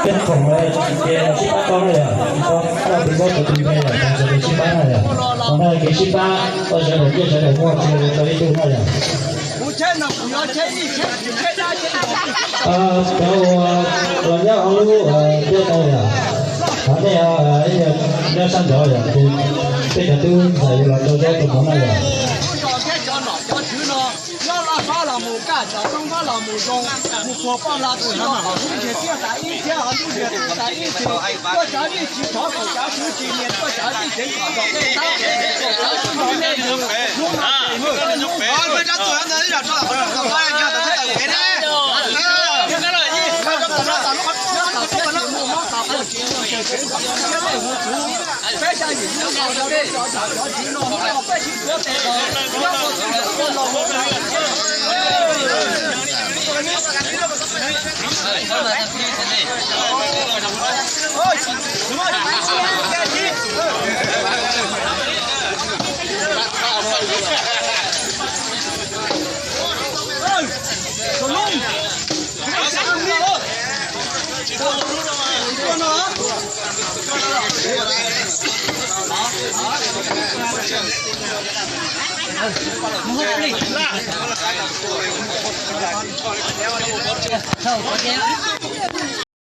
Peb khoom no ces sib pab tau na yom, tau tus muab tus tus npe yom, tau sawv daws sib pab na yom. Qhov no kev sib pab, tau sawv daws ciaj sawv daws muag txhua tau ib tug na yom. Cov uas los nyob hauv lub tiaj tau yom, qhov nej nyob sab nraud yom, peb cov tub ntxhais yuav los rau zaub rau mov na yom. Nyob Laj Fab los mus kaj, Tsav Roob Fab los mus zoo, mus puag Paj Laj Txwj los mus Hub Ntiag Tiaj tas ib thiab ho Lub Ntiag Txwj tas ib tug, tuaj tsav dij tsis thov, kuv tsav tsis tsis nias, tuaj tsav dij ceev kom nrog nej tab, kuv tsav tsis nrog nej mus, hnub no ces hnub no hnub